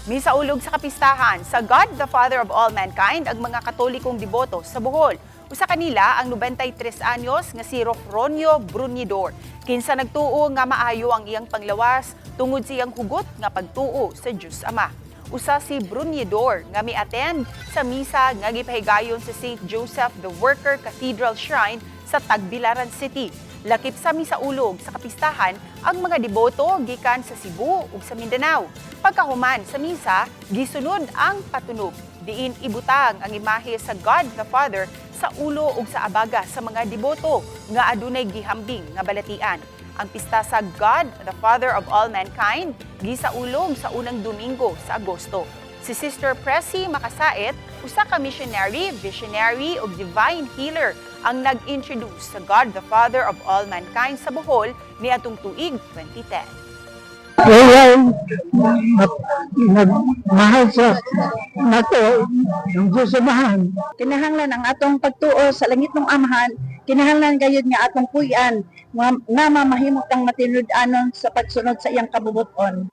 Misaulog sa kapistahan sa God the Father of All Mankind ang mga Katolikong deboto sa Bohol. Usa kanila ang 93 anyos nga si Rofronio Brunidor. Kinsa nagtuo nga maayo ang iyang panglawas tungod sa iyang hugot nga pagtuo sa Dios Ama. Usa si Brunidor nga mi-attend sa misa nga gipahigayon sa St. Joseph the Worker Cathedral Shrine sa Tagbilaran City. Lakip sa misaulog sa kapistahan ang mga deboto gikan sa Cebu ug sa Mindanao. Pagkahuman sa misa, gisunod ang patunog. Diin ibutang ang imahe sa God the Father sa ulo ug sa abaga sa mga deboto nga adunay gihambing nga balatian. Ang pista sa God the Father of All Mankind gisaulog sa unang Domingo sa Agosto. Si Sister Pressy Makasait, usa ka missionary, visionary ug divine healer ang nag-introduce sa God the Father of All Mankind sa Bohol niadtong tuig 2010. Kaya nagmahal sa nato ng Diyos Amahan. Kinahanglan ang atong pagtuo sa langitnong Amahan, kinahanglan gayud nga atong puy-an nga mamahimo tang matinud-anon sa pagsunod sa iyang kabubut-on.